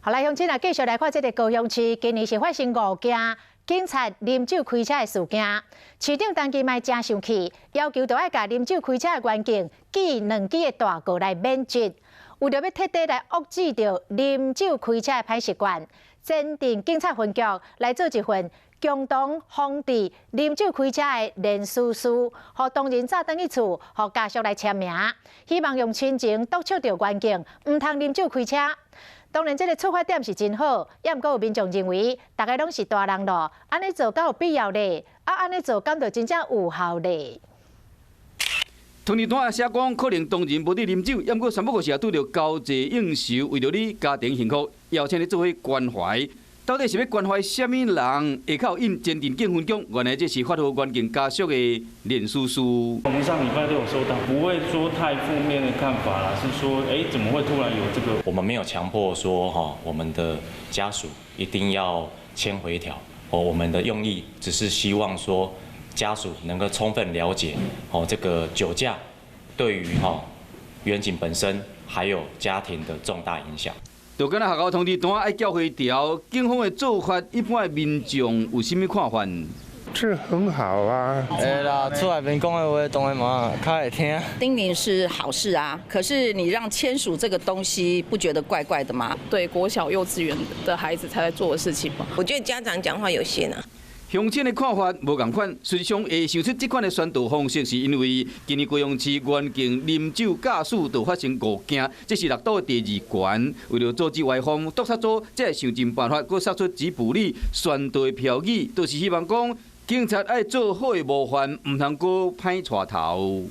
好來，鄉親啊，繼續來看這个高雄市，今年是發生五件警察啉酒開車的事件。市長陳其邁誠生氣，要求著愛共啉酒開車的員警記兩支的大告來免職，為著欲徹底來遏止著啉酒開車的歹習慣，前鎮警察分局來做一份共同防治啉酒開車的連署書，予同仁早轉去厝，予家屬來簽名，希望用親情督促著員警毋通啉酒開車。當然，這个出發點是真好，也毋過有民眾認為，逐家攏是大人囉，按呢做敢有必要咧？啊，按呢做敢就真正有效咧？通知單也寫講，可能同仁無佇啉酒，猶毋過三不五時也拄著交際應酬，為著你家庭幸福，邀請你做伙關懷。到底是欲關懷啥物人？下口印前鎮警分局，原來這是發予員警家屬的連署書。我們上禮拜都有收到，不會說太負面的看法啦，是說，哎，怎麼會突然有這個？我們沒有強迫說，哈，我們的家屬一定要簽回條。哦，我們的用意只是希望說，家屬能夠充分了解，哦，這個酒駕對於哈員警本身還有家庭的重大影響。就敢若學校通知單愛繳回條，警方的做法，一般的民眾有啥物看法？這很好啊！會啦，厝內面講的話當然嘛較會聽。叮嚀是好事啊，可是你讓簽署這個東西，不覺得怪怪的嗎？對國小幼稚園的孩子才在做的事情嗎？我覺得家長講話有限啊。鄉親的看法無仝款，實際上會想出這款的宣導方式，是因為今年高雄市員警啉酒駕駛就發生五件，這是六都的第二懸。為著阻止歪風，督察組才會想盡辦法，閣殺出吉普力宣導的標語，就是希望講警察愛做好的模範，毋通閣歹帶頭。